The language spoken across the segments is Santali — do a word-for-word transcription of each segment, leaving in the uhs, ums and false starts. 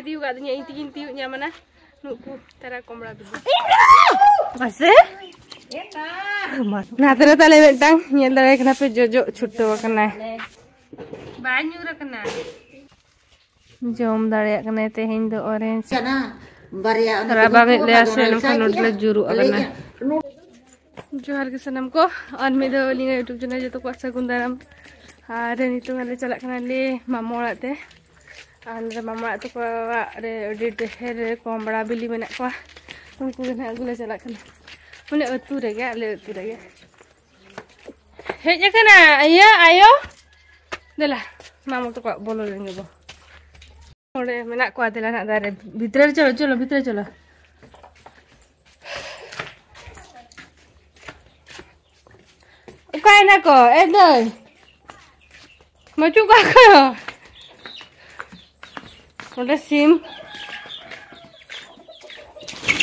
ᱤᱫᱤ ᱟᱠᱟᱫ ᱫᱤᱧᱟ, ᱤᱧ ᱛᱮᱜᱤᱧ ᱛᱤᱭᱳᱜ ᱧᱟᱢᱟ ᱱᱟ᱾ ᱱᱩᱠᱩ ᱛᱟᱨᱟ ᱠᱚᱢᱲᱟ ᱵᱤᱞᱤ᱾ ᱢᱟᱥᱮ? ᱱᱟᱛᱮ ᱨᱮ ᱛᱟᱞᱮ ᱢᱤᱫᱴᱟᱝ ᱧᱮᱞ ᱫᱟᱲᱮᱭᱟᱭ ᱠᱟᱱᱟ ᱯᱮ, ᱡᱚᱡᱚᱜ ᱪᱷᱩᱴᱟᱹᱣ ᱟᱠᱟᱱᱟᱭ᱾ ᱵᱟᱭ ᱧᱩᱨ ᱟᱠᱟᱱᱟ᱾ ᱡᱚᱢ ᱫᱟᱲᱮᱭᱟᱜ ᱠᱟᱱᱟᱭ ᱛᱮᱦᱮᱧ ᱫᱚ orange᱾ ᱠᱟᱱᱟ, ᱵᱟᱨᱭᱟ ᱚᱱᱟ ᱨᱟᱵᱟᱝ ᱮᱫ ᱠᱚ ᱞᱮᱭᱟ ᱥᱮ, ᱦᱟᱸᱜ ᱮᱱᱠᱷᱟᱱ ᱱᱚᱰᱮ ᱞᱮ ᱡᱩᱨᱩᱜ ᱟᱠᱟᱱᱟ᱾ ᱞᱟᱹᱭᱮᱜᱼᱟ, ᱡᱚᱦᱟᱨ ᱜᱮ ᱥᱟᱱᱟᱢ ᱠᱚ, ᱟᱨ ᱢᱤᱫ ᱫᱷᱟᱣ ᱟᱹᱞᱤᱧᱟᱜ YouTube channel ᱡᱚᱛᱚ ᱠᱚᱣᱟᱜ ᱥᱟᱹᱜᱩᱱ ᱫᱟᱨᱟᱢ᱾ ᱟᱨ ᱱᱤᱛᱚᱝ ᱟᱞᱮ ᱪᱟᱞᱟᱜ ᱠᱟᱱᱟᱞᱮ ᱢᱟᱢᱚ ᱚᱲᱟᱜ ᱛᱮ᱾ ᱟᱨ ᱱᱚᱰᱮ ᱢᱟᱢᱟ ᱚᱲᱟᱜ ᱛᱟᱠᱚ ᱚᱲᱟᱜ ᱨᱮ ᱟᱹᱰᱤ ᱰᱷᱮᱨ ᱠᱚᱢᱲᱟ ᱵᱤᱞᱤ ᱢᱮᱱᱟᱜ ᱠᱚᱣᱟ, ᱩᱱᱠᱩ ᱜᱮ ᱱᱟᱦᱟᱜ ᱟᱹᱜᱩ ᱞᱮ ᱪᱟᱞᱟᱜ ᱠᱟᱱᱟ᱾ ᱢᱟᱱᱮ ᱟᱹᱛᱩ ᱨᱮᱜᱮ, ᱟᱞᱮ ᱟᱹᱛᱩ ᱨᱮᱜᱮ᱾ ᱦᱮᱡ ᱟᱠᱟᱱᱟ ᱤᱭᱟᱹ ᱟᱭᱳ, ᱫᱮᱞᱟ ᱢᱟᱢᱚ ᱛᱟᱠᱚᱣᱟᱜ ᱵᱚᱞᱚ ᱞᱮᱱ ᱜᱮᱵᱚ᱾ ᱱᱚᱰᱮ ᱢᱮᱱᱟᱜ ᱠᱚᱣᱟ, ᱫᱮᱞᱟ ᱱᱟᱜ ᱫᱟᱨᱮ ᱵᱷᱤᱛᱨᱤ ᱨᱮ ᱪᱚᱞᱚ, ᱪᱚᱞᱚ ᱵᱷᱤᱛᱨᱤ ᱨᱮ ᱪᱚᱞᱚ᱾ ᱚᱠᱟᱭᱮᱱᱟ ᱠᱚ? ᱮ ᱫᱟᱹᱭ, ᱵᱟᱹᱪᱩᱜ ᱠᱚᱣᱟ ᱠᱚ᱾ ᱱᱚᱰᱮ ᱥᱤᱢ,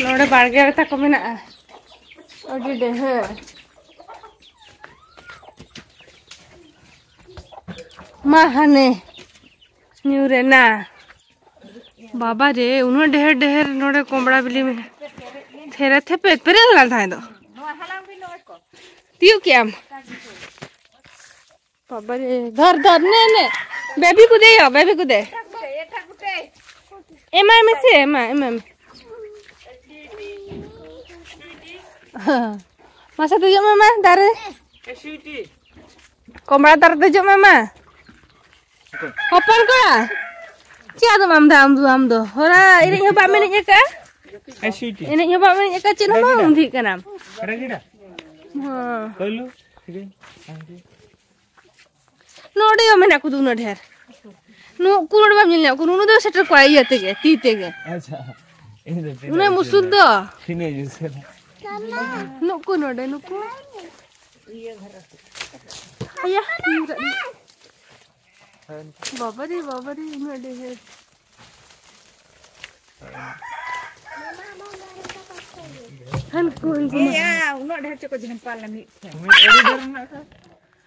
ᱱᱚᱰᱮ ᱵᱟᱲᱜᱮ ᱨᱮ ᱛᱟᱠᱚ ᱢᱮᱱᱟᱜᱼᱟ ᱟᱹᱰᱤ ᱰᱷᱮᱨ᱾ ᱢᱟ ᱦᱟᱱᱮ ᱧᱩᱨᱮᱱᱟ᱾ ᱵᱟᱵᱟ ᱨᱮ, ᱩᱱᱟᱹᱜ ᱰᱷᱮᱨ ᱰᱷᱮᱨ ᱱᱚᱰᱮ ᱠᱚᱢᱲᱟ ᱵᱤᱞᱤ ᱢᱮᱱᱟᱜᱼᱟ᱾ ᱛᱷᱮᱨᱮ ᱛᱷᱮᱯᱮ ᱯᱮᱨᱮᱡ ᱞᱮᱱ ᱛᱟᱦᱮᱸ ᱫᱚ᱾ ᱛᱤᱭᱳᱜ ᱠᱮᱜ ᱟᱢ? ᱵᱟᱵᱟ ᱨᱮ, ᱫᱷᱚᱨ, ᱫᱷᱚᱨ, ᱱᱮ, ᱱᱮ᱾ ᱵᱮᱵᱤ ᱠᱚ ᱫᱮᱭᱚ, ᱵᱮᱵᱤ ᱠᱚ ᱫᱮ᱾ ᱮᱢᱟᱭ ᱢᱮᱥᱮ, ᱮᱢᱟᱭ, ᱮᱢᱟᱭ ᱢᱮ᱾ ᱢᱟᱥᱮ ᱫᱮᱡᱚᱜ ᱢᱮ ᱢᱟ ᱫᱟᱨᱮ᱾ ᱠᱚᱢᱲᱟ ᱫᱟᱨᱮ ᱫᱮᱡᱚᱜ ᱢᱮ ᱢᱟ᱾ ᱦᱚᱯᱚᱱ ᱠᱚᱲᱟ, ᱪᱮᱫ ᱟᱫᱚᱢ ᱟᱢ ᱫᱟ ᱟᱢ ᱫᱚ, ᱟᱢ ᱫᱚ? ᱦᱚᱨᱟ ᱮᱱᱮᱡ ᱦᱚᱸ ᱵᱟᱢ ᱮᱱᱮᱡ ᱟᱠᱟᱫᱼᱟ? ᱮ ᱥᱩᱭᱴᱤ᱾ ᱮᱱᱮᱡ ᱦᱚᱸ ᱵᱟᱢ ᱮᱱᱮᱡ ᱟᱠᱟᱫ, ᱪᱮᱫ ᱦᱚᱸ ᱵᱟᱢ ᱫᱟᱫᱟ᱾ ᱩᱸᱫᱷᱤᱜ ᱠᱟᱱᱟᱢ᱾ ᱨᱟᱜᱤᱲᱟ᱾ ᱦᱚᱸ᱾ ᱠᱚᱭᱞᱩ, ᱴᱷᱤᱠ ᱟᱪᱷᱮ᱾ ᱱᱚᱰᱮ ᱦᱚᱸ ᱢᱮᱱᱟᱜ ᱠᱚᱫᱚ ᱩᱱᱟᱹᱜ ᱰᱷᱮᱨ᱾ ᱱᱩᱠᱩ ᱱᱚᱰᱮ ᱵᱟᱢ ᱧᱮᱞ ᱧᱟᱢ ᱠᱚ, ᱱᱩᱱᱩ ᱫᱚ ᱥᱮᱴᱮᱨ ᱠᱚᱣᱟ ᱤᱭᱟᱹ ᱛᱮᱜᱮ, ᱛᱤ ᱛᱮᱜᱮ᱾ ᱟᱪᱪᱷᱟ᱾ ᱤᱧ ᱫᱚ ᱛᱤᱱᱟᱹᱜ ᱩᱱᱟᱹᱜ ᱢᱩᱥᱩᱞ ᱩᱥᱩᱞᱟ? ᱫᱚ᱾ ᱛᱤᱱᱟᱹᱜ ᱩᱥᱩᱞᱟ? ᱱᱩᱠᱩ ᱱᱚᱰᱮ, ᱱᱩᱠᱩ᱾ ᱟᱭᱟ, ᱧᱩᱨᱟᱜ ᱱᱟ᱾ ᱵᱟᱵᱟᱨᱮ, ᱵᱟᱵᱟᱨᱮ, ᱩᱱᱟᱹᱜ ᱰᱷᱮᱨ᱾ ᱦᱟᱱᱠᱩ, ᱦᱟᱱᱠᱩ᱾ ᱮᱭᱟ, ᱩᱱᱟᱹᱜ ᱰᱷᱮᱨ ᱪᱮᱫ ᱠᱚ ᱡᱷᱟᱢᱯᱟ ᱞᱮ ᱢᱤᱫ ᱴᱷᱮᱱ᱾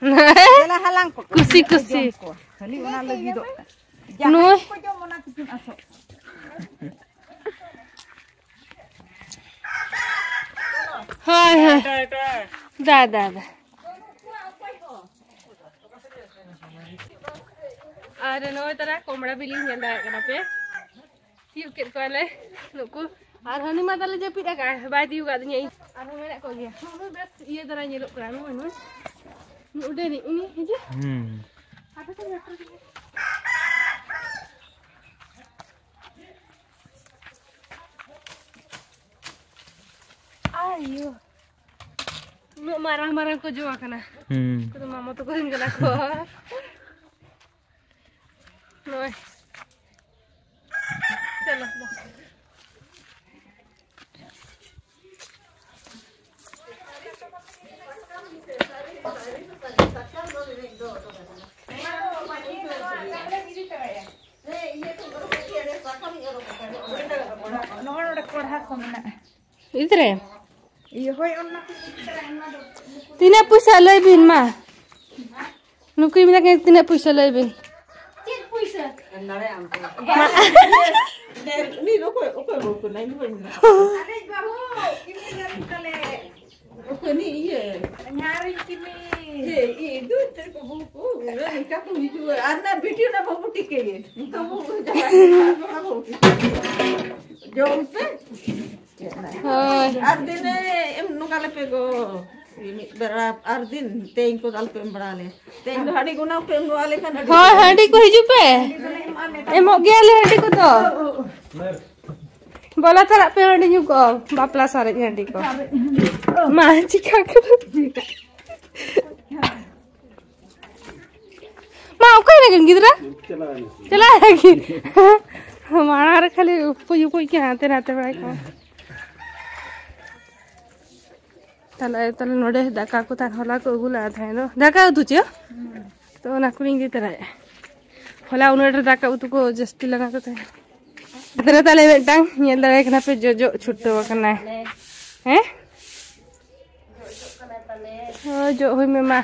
ᱫᱮᱞᱟ ᱦᱟᱞᱟᱝ ᱠᱚ᱾ ᱠᱩᱥᱤ, ᱠᱩᱥᱤ᱾ ᱡᱚᱢ ᱠᱚᱣᱟ᱾ ᱠᱷᱟᱹᱞᱤ ᱚᱱᱟ ᱞᱟᱹᱜᱤᱫᱚᱜ᱾ ᱡᱟᱦᱟᱸᱭ ᱱᱩᱭ᱾ ᱠᱚ ᱡᱚᱢ, ᱚᱱᱟ ᱛᱤᱠᱤᱱ ᱟᱥᱚᱜ᱾ ᱫᱟ, ᱫᱟ, ᱫᱟ᱾ ᱟᱨ ᱱᱚᱜᱼᱚᱭ ᱛᱟᱨᱟ ᱠᱚᱢᱲᱟ ᱵᱤᱞᱤ ᱧᱮᱞ ᱫᱟᱲᱮᱭᱟᱜ ᱠᱟᱱᱟ ᱯᱮ᱾ ᱛᱤᱭᱳᱜ ᱠᱮᱫ ᱠᱚᱣᱟᱞᱮ ᱱᱩᱠᱩ᱾ ᱟᱨ ᱦᱟᱹᱱᱤ ᱢᱟ ᱛᱟᱞᱮ ᱡᱟᱹᱯᱤᱫ ᱟᱠᱟᱫ, ᱵᱟᱭ ᱛᱤᱭᱳᱜ ᱟᱠᱟᱫᱤᱧᱟ ᱤᱧ᱾ ᱟᱨᱦᱚᱸ ᱢᱮᱱᱟᱜ ᱠᱚᱜᱮᱭᱟ᱾ ᱱᱩᱭ ᱵᱮᱥ ᱤᱭᱟᱹ ᱫᱷᱟᱨᱟ ᱧᱮᱞᱚᱜ ᱠᱟᱱᱟ, ᱱᱩᱭ, ᱱᱩᱭ᱾ ᱱᱩᱭ ᱩᱰᱟᱹᱱᱤᱡ, ᱩᱱᱤ ᱦᱤᱡᱩᱜ᱾ ᱦᱩᱸ᱾ ᱟᱯᱮ ᱥᱮᱫ ᱢᱮᱴᱨᱳ ᱨᱮ᱾ ᱟᱭᱳ᱾ ᱩᱱᱟᱹᱜ ᱢᱟᱨᱟᱝ ᱢᱟᱨᱟᱝ ᱠᱚ ᱡᱚ ᱟᱠᱟᱱᱟ᱾ ᱦᱩᱸ᱾ ᱩᱱᱠᱩ ᱫᱚ ᱢᱟᱢᱚ ᱛᱟᱠᱚ ᱨᱮᱱ ᱠᱟᱱᱟ ᱠᱚ᱾ ᱱᱚᱜᱼᱚᱭ᱾ ᱪᱚᱞᱚ, ᱫᱚ᱾ ᱱᱚᱜᱼᱚ ᱱᱚᱰᱮ ᱠᱚᱲᱦᱟ ᱠᱚ ᱢᱮᱱᱟᱜᱼᱟ᱾ ᱤᱫᱤ ᱛᱚᱨᱟᱭᱟᱢ? ᱤᱭᱟᱹ, ᱦᱳᱭ, ᱚᱱᱟ ᱠᱚ ᱤᱫᱤ ᱛᱚᱨᱟᱭᱟ, ᱚᱱᱟ ᱫᱚ᱾ ᱛᱤᱱᱟᱹᱜ ᱯᱚᱭᱥᱟ ᱞᱟᱹᱭ ᱵᱤᱱ ᱢᱟ? ᱱᱩᱠᱩᱭ ᱢᱮᱛᱟ ᱠᱤᱱᱟ ᱛᱤᱱᱟᱹᱜ ᱯᱚᱭᱥᱟ ᱞᱟᱹᱭ ᱵᱤᱱ? ᱪᱮᱫ ᱯᱚᱭᱥᱟ? ᱮᱢ ᱫᱟᱲᱮᱭᱟᱜᱼᱟ ᱩᱱᱠᱩ᱾ ᱢᱟ᱾ ᱩᱱᱤ ᱫᱚ ᱚᱠᱚᱭ, ᱚᱠᱚᱭ ᱵᱟᱹᱦᱩ ᱠᱟᱱᱟᱭ? ᱩᱱᱤ ᱵᱟᱹᱧ ᱢᱮᱱᱟ᱾ ᱟᱞᱮ ᱵᱟᱹᱦᱩ, ᱠᱤᱢᱤ ᱜᱟᱹᱰᱤ ᱛᱟᱞᱮ᱾ ᱚᱠᱚᱭ ᱱᱤ ᱤᱭᱟᱹ? ᱧᱟᱨᱤᱧ ᱠᱤᱢᱤ᱾ ᱡᱮ, ᱤ, ᱫᱩ ᱛᱮ ᱠᱚ ᱵᱟᱹᱦᱩ ᱠᱚ, ᱩᱱᱟᱹᱜ ᱱᱤᱝᱠᱟ ᱠᱚ ᱦᱤᱡᱩᱜᱼᱟ᱾ ᱟᱨ ᱚᱱᱟ ᱵᱤᱴᱤ ᱚᱱᱟ ᱵᱟᱹᱵᱩ ᱴᱷᱤᱠ ᱜᱮ᱾ ᱱᱤᱛᱚᱜ ᱵᱟᱹᱵᱩ ᱡᱟᱶᱟᱭ ᱠᱟᱱᱟ, ᱚᱱᱟ ᱵᱟᱹᱵᱩ ᱴᱷᱤᱠ ᱜᱮ᱾ ᱡᱚᱢ ᱯᱮ᱾ ᱦᱳᱭ᱾ ᱟᱨ ᱫᱤᱱᱮ ᱮᱢ ᱱᱚᱝᱠᱟ ᱞᱮᱯᱮ ᱜᱚ᱾ ᱢᱤᱫ ᱵᱮᱲᱟ ᱟᱨ ᱫᱤᱱ ᱛᱮᱦᱮᱧ ᱠᱚ ᱟᱞᱚᱯᱮ ᱮᱢ ᱵᱟᱲᱟ ᱟᱞᱮ᱾ ᱛᱮᱦᱮᱧ ᱫᱚ ᱦᱟᱺᱰᱤ ᱜᱚᱱᱟᱣ ᱯᱮ ᱮᱢ ᱜᱚ ᱟᱞᱮ ᱠᱷᱟᱱ ᱟᱹᱰᱤ ᱦᱳᱭ, ᱦᱟᱺᱰᱤ ᱠᱚ ᱦᱤᱡᱩᱜ ᱯᱮ᱾ ᱮᱢᱚᱜ ᱜᱮᱭᱟᱞᱮ ᱦᱟᱺᱰᱤ ᱠᱚᱫᱚ᱾ ᱵᱚᱞᱚ ᱛᱟᱨᱟᱜ ᱯᱮ ᱦᱟᱺᱰᱤ ᱧᱩ ᱠᱚ, ᱵᱟᱯᱞᱟ ᱥᱟᱨᱮᱡ ᱦᱟᱺᱰᱤ ᱠᱚ᱾ ᱢᱟ, ᱪᱤᱠᱟ ᱠᱮᱫᱟ? ᱢᱟ, ᱚᱠᱟᱭ ᱱᱟᱠᱤᱱ ᱜᱤᱫᱽᱨᱟᱹ? ᱪᱟᱞᱟᱣ ᱮᱱᱟᱠᱤᱱ᱾ ᱢᱟᱲᱟᱝ ᱨᱮ ᱠᱷᱟᱹᱞᱤ ᱩᱯᱩᱡ ᱩᱯᱩᱡ ᱠᱤᱱ ᱦᱟᱱᱛᱮ ᱱᱟᱛᱮ ᱵᱟᱲᱟᱭ ᱠᱟᱱᱟ᱾ ᱛᱟᱦᱞᱮ, ᱛᱟᱦᱞᱮ ᱱᱚᱰᱮ ᱫᱟᱠᱟ ᱠᱚ ᱛᱟᱦᱮᱸ, ᱦᱚᱞᱟ ᱠᱚ ᱟᱹᱜᱩ ᱞᱮᱫᱼᱟ ᱛᱟᱦᱮᱸ ᱫᱚ᱾ ᱫᱟᱠᱟ ᱩᱛᱩ ᱪᱮ? ᱛᱚ ᱚᱱᱟ ᱠᱚᱞᱤᱧ ᱤᱫᱤ ᱛᱚᱨᱟᱭᱟ᱾ ᱦᱚᱞᱟ ᱩᱱᱟᱹᱜ ᱰᱷᱮᱨ ᱫᱟᱠᱟ ᱩᱛᱩ ᱠᱚ ᱡᱟᱹᱥᱛᱤ ᱞᱟᱜᱟ ᱠᱟᱛᱮ᱾ ᱜᱤᱫᱽᱨᱟᱹ ᱛᱟᱞᱮ ᱢᱤᱫᱴᱟᱝ ᱧᱮᱞ ᱫᱟᱲᱮᱭᱟᱭ ᱠᱟᱱᱟ ᱯᱮ, ᱡᱚᱡᱚᱜ ᱪᱷᱩᱴᱟᱹᱣ ᱟᱠᱟᱱᱟᱭ᱾ ᱦᱮᱸ? ᱦᱳᱭ, ᱡᱚᱜ ᱦᱩᱭ ᱢᱮ ᱢᱟ᱾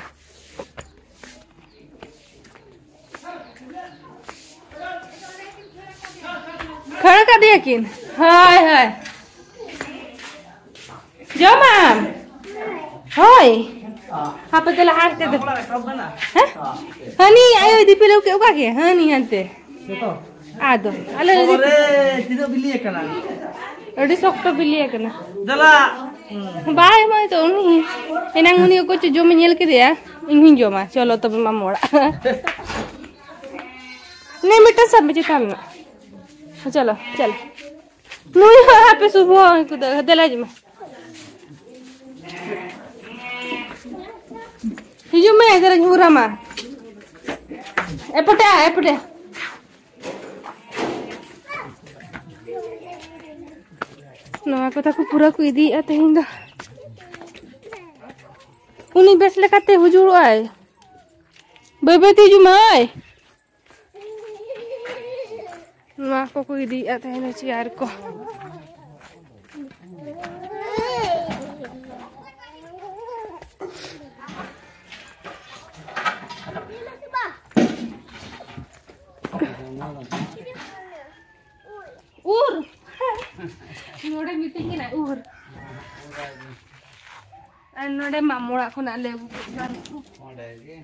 ᱠᱷᱟᱹᱲ ᱠᱟᱫᱮᱭᱟ ᱠᱤᱱ? ᱦᱳᱭ, ᱦᱳᱭ᱾ ᱡᱚᱢᱟᱢ? ᱦᱳᱭ᱾ ᱦᱟᱯᱮ ᱫᱮᱞᱟ ᱦᱟᱱᱛᱮ ᱫᱚ᱾ ᱦᱮᱸ? ᱦᱟᱹᱱᱤ ᱟᱭᱳ ᱫᱤᱯᱤᱞ ᱟᱹᱜᱩ ᱠᱮᱫ ᱚᱠᱟ ᱜᱮ? ᱦᱟᱹᱱᱤ ᱦᱟᱱᱛᱮ᱾ ᱟᱫᱚ ᱟᱞᱮ ᱨᱮ ᱛᱤᱱᱟᱹᱜ ᱵᱤᱞᱤ ᱟᱠᱟᱱᱟ? ᱟᱹᱰᱤ ᱥᱚᱠᱛᱚ ᱵᱤᱞᱤ ᱟᱠᱟᱱᱟ᱾ ᱫᱮᱞᱟ᱾ ᱵᱟᱭ ᱮᱢᱟᱭ ᱛᱚ ᱩᱱᱤ᱾ ᱮᱱᱟᱝ ᱩᱱᱤ ᱚᱠᱚᱭ ᱪᱚ ᱡᱚᱢᱮ ᱧᱮᱞ ᱠᱮᱫᱮᱭᱟ᱾ ᱤᱧ ᱦᱚᱸᱧ ᱡᱚᱢᱟ᱾ ᱪᱚᱞᱚ ᱛᱚᱵᱮ ᱢᱟᱢᱚ ᱚᱲᱟᱜ᱾ ᱱᱮ ᱢᱤᱫᱴᱟᱝ ᱥᱟᱵ ᱢᱮ ᱪᱮᱛᱟᱱ ᱨᱮᱱᱟᱜ᱾ ᱪᱚᱞᱚ, ᱪᱚᱞᱚ᱾ ᱱᱩᱭ ᱦᱚᱸ ᱦᱟᱯᱮ ᱥᱩᱵᱷᱚ ᱩᱱᱠᱩ ᱫᱚ ᱫᱮᱞᱟ ᱦᱤᱡᱩᱜ ᱢᱮ᱾ ᱦᱤᱡᱩᱜ ᱢᱮ, ᱮᱫᱮᱨᱟᱧ ᱩᱨ ᱟᱢᱟ᱾ ᱮᱯᱚᱴᱮ, ᱮᱯᱚᱴᱮ᱾ ᱱᱚᱣᱟ ᱠᱚ ᱛᱟᱠᱚ ᱯᱩᱨᱟᱹ ᱠᱚ ᱤᱫᱤᱭᱮᱫᱼᱟ ᱛᱮᱦᱮᱧ ᱫᱚ᱾ ᱩᱱᱤ ᱵᱮᱥ ᱞᱮᱠᱟᱛᱮ ᱦᱩᱡᱩᱲᱚᱜᱼᱟᱭ᱾ ᱵᱟᱹᱭ ᱵᱟᱹᱭ ᱛᱮ ᱦᱤᱡᱩᱜ ᱢᱟᱭ᱾ ᱱᱚᱣᱟ ᱠᱚᱠᱚ ᱤᱫᱤᱭᱮᱫᱼᱟ ᱛᱟᱦᱮᱱᱟ ᱪᱮᱭᱟᱨ ᱠᱚ᱾ ᱩᱨ᱾ ᱱᱚᱰᱮ ᱢᱤᱛᱟᱹᱧ ᱠᱟᱱᱟ ᱩᱨ᱾ ᱟᱨ ᱱᱚᱰᱮ ᱢᱟᱢᱚ ᱚᱲᱟᱜ ᱠᱷᱚᱱᱟᱜ ᱞᱮ ᱟᱹᱜᱩ ᱠᱮᱫ ᱠᱚᱣᱟ᱾ ᱚᱸᱰᱮ ᱜᱮ᱾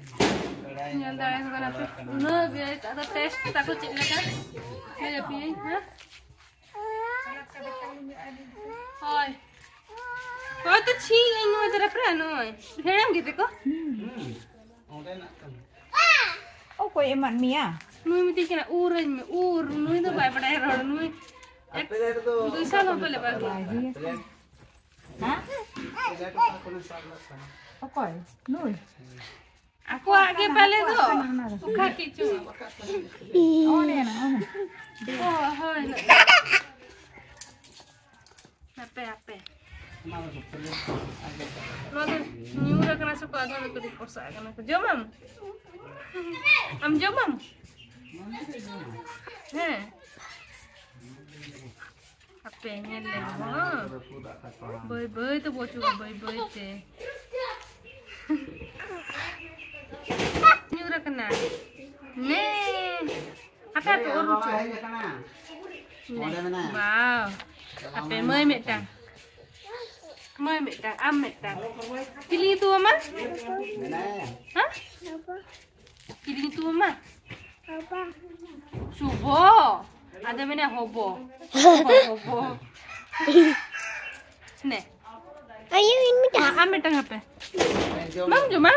ᱧᱮᱞ ᱫᱟᱲᱮᱭᱟᱠᱚ ᱠᱟᱱᱟ ᱯᱮ᱾ ᱩᱱᱟᱹᱜ ᱵᱮᱥ᱾ ᱟᱫᱚ ᱴᱮᱥᱴ ᱛᱟᱠᱚ ᱪᱮᱫ ᱞᱮᱠᱟ? ᱞᱟᱹᱭ ᱟᱯᱮᱭᱟᱹᱧ, ᱦᱮᱸ? ᱦᱳᱭ᱾ ᱦᱳᱭ ᱛᱚ, ᱪᱷᱤ, ᱤᱧ ᱱᱚᱣᱟ ᱫᱷᱟᱨᱮ ᱯᱮ, ᱱᱚᱜᱼᱚᱭ᱾ ᱦᱮᱲᱮᱢ ᱜᱮᱛᱮ ᱠᱚ? ᱦᱩᱸ᱾ ᱚᱸᱰᱮᱱᱟᱜ ᱠᱟᱱᱟ᱾ ᱚᱠᱚᱭ ᱮᱢᱟᱫ ᱢᱮᱭᱟ? ᱱᱩᱭ ᱢᱤᱛᱟᱹᱧ ᱠᱟᱱᱟ, ᱩᱨᱟᱹᱧ ᱢᱮ, ᱩᱨ᱾ ᱱᱩᱭ ᱫᱚ ᱵᱟᱭ ᱵᱟᱰᱟᱭᱟ ᱨᱚᱲ᱾ ᱱᱩᱭ ᱟᱯᱮ ᱨᱮ ᱫᱚ ᱫᱩᱭ ᱥᱟᱞ ᱦᱚᱸ ᱯᱟᱞᱮ ᱵᱟᱝ ᱦᱩᱭᱩᱜᱼᱟ᱾ ᱦᱮᱸ? ᱚᱠᱚᱭ? ᱱᱩᱭ? ᱟᱠᱚᱣᱟᱜ ᱜᱮ ᱯᱟᱞᱮ ᱫᱚ᱾ ᱚᱠᱟ ᱠᱮᱫ ᱪᱚᱝ᱾ ᱚᱱᱮ ᱚᱱᱟ, ᱚᱱᱮ᱾ ᱚ, ᱦᱳᱭ, ᱦᱳᱭ᱾ ᱦᱟᱯᱮ, ᱦᱟᱯᱮ᱾ ᱱᱚᱣᱟ ᱫᱚ ᱧᱩᱨ ᱟᱠᱟᱱᱟ ᱥᱮ ᱠᱚ, ᱟᱫᱚ ᱫᱚ ᱠᱟᱹᱴᱤᱡ ᱯᱚᱥᱟᱜ ᱟᱠᱟᱱᱟ ᱠᱚ᱾ ᱡᱚᱢᱟᱢ? ᱟᱢ ᱡᱚᱢᱟᱢ? ᱦᱮᱸ᱾ ᱦᱟᱯᱮ, ᱧᱮᱞ ᱞᱮ ᱵᱚ, ᱦᱟᱸ᱾ ᱵᱟᱹᱭ ᱵᱟᱹᱭ ᱛᱮ ᱵᱚ ᱚᱪᱚᱜᱟ, ᱵᱟᱹᱭ ᱵᱟᱹᱭ ᱛᱮ᱾ ᱧᱩᱨ ᱟᱠᱟᱱᱟ᱾ ᱱᱮ᱾ ᱦᱟᱯᱮ, ᱦᱟᱯᱮ, ᱚᱨ ᱦᱚᱪᱚ᱾ ᱱᱮ᱾ ᱚᱸᱰᱮ ᱢᱮᱱᱟᱭᱟ᱾ ᱵᱟᱣ᱾ ᱦᱟᱯᱮ, ᱢᱟᱹᱭ ᱢᱤᱫᱴᱟᱝ᱾ ᱢᱟᱹᱭ ᱢᱤᱫᱴᱟᱝ, ᱟᱢ ᱢᱤᱫᱴᱟᱝ᱾ ᱪᱤᱞᱤ ᱧᱩᱛᱩᱢ ᱟᱢᱟ? ᱦᱮᱸ? ᱪᱤᱞᱤ ᱧᱩᱛᱩᱢ ᱟᱢᱟ? ᱥᱩᱵᱷᱚ᱾ ᱟᱫᱚ ᱢᱮᱱᱟ ᱦᱚᱵᱚ᱾ ᱦᱚᱵᱚ, ᱦᱚᱵᱚ᱾ ᱱᱮ᱾ ᱟᱭᱳ, ᱤᱧ ᱢᱤᱫᱴᱟᱝ᱾ ᱟᱢ ᱢᱤᱫᱴᱟᱝ ᱦᱟᱯᱮ᱾ ᱵᱟᱢ ᱡᱚᱢᱟ?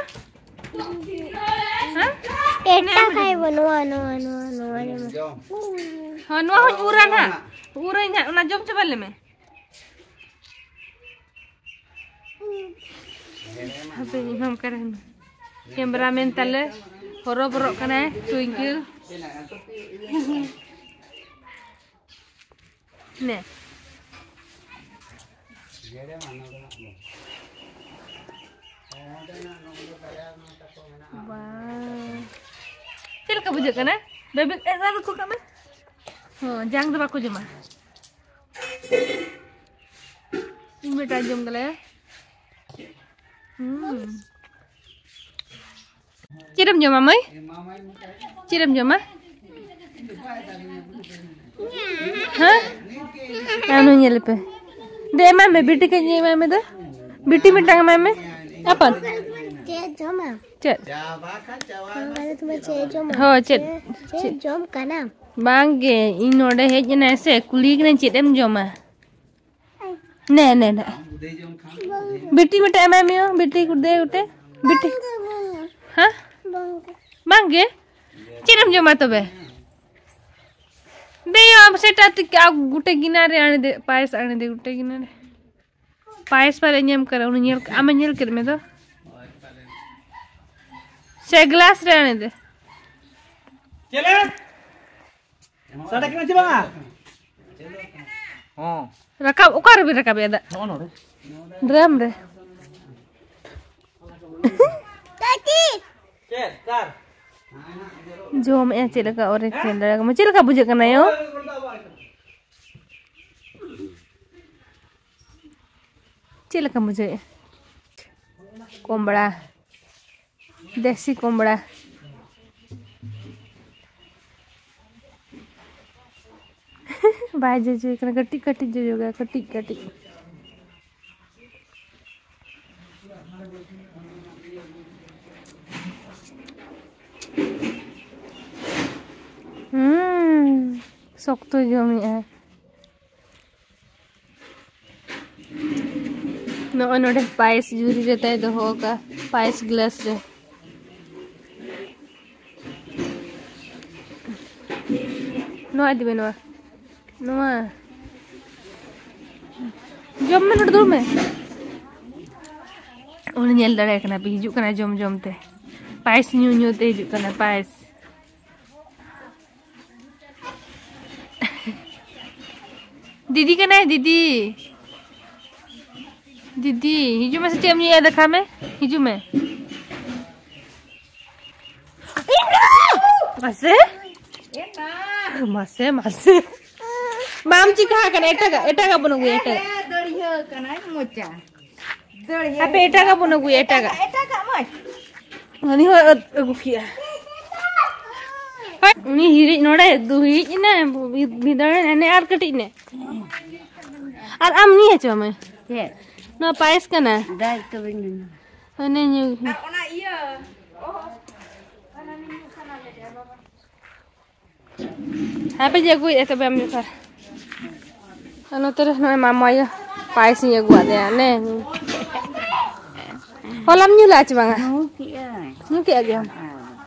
ᱦᱮᱸ? ᱮᱴᱟ ᱠᱷᱟᱭ ᱵᱚ, ᱱᱚᱣᱟ, ᱱᱚᱣᱟ, ᱱᱚᱣᱟ, ᱱᱚᱣᱟ ᱡᱚᱢᱟ᱾ ᱦᱚᱸ, ᱱᱚᱣᱟ ᱦᱚᱸᱧ ᱩᱨᱟ ᱱᱟᱦᱟᱜ᱾ ᱩᱨᱟᱹᱧ ᱱᱟᱦᱟᱜ, ᱚᱱᱟ ᱡᱚᱢ ᱪᱟᱵᱟ ᱞᱮᱢᱮ᱾ ᱦᱟᱯᱮ ᱤᱧ ᱦᱚᱸ ᱚᱠᱟᱨᱮ ᱦᱮᱱᱟᱜ? ᱠᱮᱢᱨᱟᱢᱮᱱ ᱛᱟᱞᱮ ᱦᱚᱨᱚᱵᱚᱨᱚᱜ ᱠᱟᱱᱟᱭ, ᱴᱩᱭᱝᱠᱞ᱾ ᱱᱮ᱾ ᱵᱟ᱾ ᱪᱮᱫ ᱞᱮᱠᱟ ᱵᱩᱡᱷᱟᱹᱜ ᱠᱟᱱᱟ? ᱵᱮᱵᱤ, ᱮ, ᱨᱟᱱ ᱩᱛᱩ ᱠᱟᱜ ᱢᱮ᱾ ᱦᱚᱸ, ᱡᱟᱝ ᱫᱚ ᱵᱟᱠᱚ ᱡᱚᱢᱟ᱾ ᱤᱧ ᱢᱤᱫᱴᱟᱝ ᱡᱚᱢ ᱜᱮᱞᱟᱭᱟ᱾ ᱦᱩᱸ᱾ ᱪᱮᱫ ᱮᱢ ᱡᱚᱢᱟ ᱢᱟᱹᱭ? ᱪᱮᱫ ᱮᱢ ᱡᱚᱢᱟ? ᱦᱮᱸ? ᱟᱢ ᱧᱮᱞ ᱯᱮ᱾ ᱫᱮ, ᱮᱢᱟᱭ ᱢᱮ, ᱵᱤᱴᱤ ᱠᱟᱹᱡ ᱮᱢᱟᱭ ᱢᱮ ᱫᱚ᱾ ᱵᱤᱴᱤ ᱢᱤᱫᱴᱟᱝ ᱮᱢᱟᱭ ᱢᱮ᱾ ᱟᱯᱟᱱ᱾ ᱪᱮᱫ ᱡᱚᱢᱟ? ᱪᱮᱫ? ᱦᱚᱸ, ᱪᱮᱫ? ᱪᱮᱫ ᱡᱚᱢ ᱠᱟᱱᱟ? ᱵᱟᱝ ᱜᱮ, ᱤᱧ ᱱᱚᱰᱮ ᱦᱮᱡ ᱮᱱᱟᱭ ᱥᱮ, ᱠᱩᱞᱤ ᱠᱟᱹᱱᱟᱹᱧ ᱪᱮᱫ ᱮᱢ ᱡᱚᱢᱟ? ᱱᱮ, ᱱᱮ, ᱱᱮ᱾ ᱵᱤᱴᱤ ᱢᱤᱫᱴᱮᱡ ᱮᱢᱟᱭ ᱢᱮ, ᱵᱤᱴᱤ ᱠᱩᱫᱮ ᱜᱚᱴᱮ᱾ ᱵᱤᱴᱤ᱾ ᱦᱮᱸ? ᱵᱟᱝ ᱜᱮ? ᱪᱮᱫ ᱮᱢ ᱡᱚᱢᱟ ᱛᱚᱵᱮ? ᱫᱮᱭᱚ, ᱟᱢ ᱥᱮᱴᱟ ᱛᱤᱠ ᱟᱜᱩ ᱜᱩᱴᱮ ᱜᱤᱱᱟ ᱨᱮ ᱟᱬᱮ ᱫᱮ, ᱯᱟᱭᱮᱥ ᱟᱬᱮ ᱫᱮ ᱜᱩᱴᱮ ᱜᱤᱱᱟ ᱨᱮ᱾ ᱯᱟᱭᱮᱥ ᱯᱟᱞᱮ ᱧᱟᱢ ᱠᱟᱱᱟ, ᱩᱱᱤ ᱧᱮᱞ, ᱟᱢᱮ ᱧᱮᱞ ᱠᱮᱫ ᱢᱮ ᱫᱚ᱾ ᱥᱮ ᱜᱞᱟᱥ ᱨᱮ ᱟᱬᱮ ᱫᱮ᱾ ᱪᱮᱞᱮ? ᱥᱟᱰᱮ ᱠᱟᱱᱟ ᱪᱮ ᱵᱟᱝᱟ? ᱦᱚᱸ᱾ ᱨᱟᱠᱟᱵ, ᱚᱠᱟ ᱨᱮᱵᱤᱱ ᱨᱟᱠᱟᱵᱮᱜᱼᱟ ᱫᱟᱜ? ᱱᱚᱜᱼᱚ ᱱᱚᱰᱮ᱾ ᱰᱨᱟᱢ ᱨᱮ᱾ ᱪᱮᱫ? ᱠᱟᱨ? ᱡᱚᱢᱮᱜᱼᱟ ᱪᱮᱫ ᱞᱮᱠᱟ ᱚᱨᱮ ᱠᱷᱮᱞ ᱫᱟᱲᱮ ᱠᱚᱢᱟ᱾ ᱪᱮᱫ ᱞᱮᱠᱟ ᱵᱩᱡᱷᱟᱹᱜ ᱠᱟᱱᱟ ᱭᱳ? ᱪᱮᱫ ᱞᱮᱠᱟᱢ ᱵᱩᱡᱷᱟᱹᱣᱮᱫᱼᱟ? ᱠᱚᱢᱲᱟ, ᱫᱮᱥᱤ ᱠᱚᱢᱲᱟ᱾ ᱵᱟᱭ ᱡᱚᱡᱚᱭ ᱠᱟᱱᱟ, ᱠᱟᱹᱴᱤᱡ ᱠᱟᱹᱴᱤᱡ ᱡᱚᱡᱚ ᱜᱮᱭᱟ, ᱠᱟᱹᱴᱤᱡ ᱠᱟᱹᱴᱤᱡ᱾ ᱥᱚᱠᱛᱚᱭ ᱡᱚᱢᱮᱜᱼᱟ᱾ ᱱᱚᱜᱼᱚᱭ ᱱᱚᱰᱮ ᱯᱟᱭᱮᱥ ᱡᱷᱩᱨᱤ ᱨᱮ ᱛᱟᱭ ᱫᱚᱦᱚ ᱟᱠᱟᱫᱼᱟ, ᱯᱟᱭᱮᱥ ᱜᱞᱟᱥ ᱨᱮ᱾ ᱱᱚᱣᱟ ᱤᱫᱤ ᱢᱮ, ᱱᱚᱣᱟ, ᱱᱚᱣᱟ᱾ ᱡᱚᱢ ᱢᱮ, ᱱᱚᱰᱮ ᱫᱩᱲᱩᱵ ᱢᱮ᱾ ᱩᱱᱤ ᱧᱮᱞ ᱫᱟᱲᱮᱭᱟᱭ ᱠᱟᱱᱟ ᱯᱮ, ᱦᱤᱡᱩᱜ ᱠᱟᱱᱟᱭ ᱡᱚᱢ ᱡᱚᱢ ᱛᱮ, ᱯᱟᱭᱮᱥ ᱧᱩ ᱧᱩ ᱛᱮ ᱦᱤᱡᱩᱜ ᱠᱟᱱᱟ, ᱯᱟᱭᱮᱥ᱾ ᱫᱤᱫᱤ ᱠᱟᱱᱟᱭ, ᱫᱤᱫᱤ᱾ ᱫᱤᱫᱤ, ᱦᱤᱡᱩᱜ ᱢᱮᱥᱮ, ᱪᱮᱫ ᱮᱢ ᱧᱩᱭᱟ ᱫᱮᱠᱷᱟᱣ ᱢᱮ, ᱦᱤᱡᱩᱜ ᱢᱮ᱾ ᱢᱟᱥᱮ, ᱢᱟᱥᱮ, ᱢᱟᱥᱮ᱾ ᱵᱟᱢ ᱪᱤᱠᱟ ᱟᱠᱟᱱᱟ, ᱮᱴᱟᱜᱟᱜ, ᱮᱴᱟᱜᱟᱜ ᱵᱚᱱ ᱟᱹᱜᱩᱭᱟ, ᱮᱴᱟᱜᱟᱜ᱾ ᱫᱟᱹᱲᱤᱭᱟᱹ ᱠᱟᱱᱟᱭ ᱢᱚᱪᱟ᱾ ᱫᱟᱹᱲᱤᱭᱟᱹ ᱦᱟᱯᱮ, ᱮᱴᱟᱜᱟᱜ ᱵᱚᱱ ᱟᱹᱜᱩᱭᱟ, ᱮᱴᱟᱜᱟᱜ᱾ ᱮᱴᱟᱜᱟᱜ ᱢᱚᱡᱽ᱾ ᱩᱱᱤ ᱦᱚᱸ ᱟᱹᱜᱩ ᱠᱮᱜᱼᱟ᱾ ᱦᱳᱭ, ᱩᱱᱤ ᱦᱤᱨᱤᱡ ᱱᱚᱰᱮ ᱫᱩ ᱦᱤᱨᱤᱡ ᱮᱱᱟ, ᱢᱤᱫ ᱫᱚᱲ ᱮᱱᱮ ᱟᱨ ᱠᱟᱹᱴᱤᱡ ᱱᱮ᱾ ᱟᱨ ᱟᱢ ᱧᱩᱭ ᱦᱚᱪᱚ ᱢᱮ᱾ ᱪᱮᱫ? ᱱᱚᱣᱟ ᱯᱟᱭᱮᱥ ᱠᱟᱱᱟ᱾ ᱫᱟᱜ ᱛᱚᱵᱮᱧ ᱧᱩᱭᱟ᱾ ᱦᱟᱱᱮ ᱧᱩ᱾ ᱟᱨ ᱚᱱᱟ ᱤᱭᱟᱹ, ᱚᱦᱚ, ᱦᱟᱱᱟ ᱱᱤᱧ ᱥᱟᱱᱟ ᱞᱮᱫᱮᱭᱟ ᱵᱟᱵᱟ᱾ ᱦᱟᱯᱮᱧ ᱟᱹᱜᱩᱭᱮᱫᱼᱟ ᱛᱚᱵᱮ ᱟᱢ ᱡᱚᱠᱷᱚᱱ᱾ ᱟᱨ ᱱᱚᱛᱮ ᱨᱮ ᱱᱚᱜᱼᱚᱭ ᱢᱟᱢᱟ ᱟᱭᱳ ᱯᱟᱭᱮᱥᱤᱧ ᱟᱹᱜᱩᱣᱟᱫ ᱫᱮᱭᱟ, ᱱᱮ᱾ ᱦᱚᱞᱟᱢ ᱧᱩ ᱞᱮᱫᱼᱟ ᱪᱮ ᱵᱟᱝᱟ? ᱧᱩ ᱠᱮᱜᱼᱟᱹᱧ᱾ ᱧᱩ ᱠᱮᱜᱼᱟ ᱜᱮᱭᱟᱢ?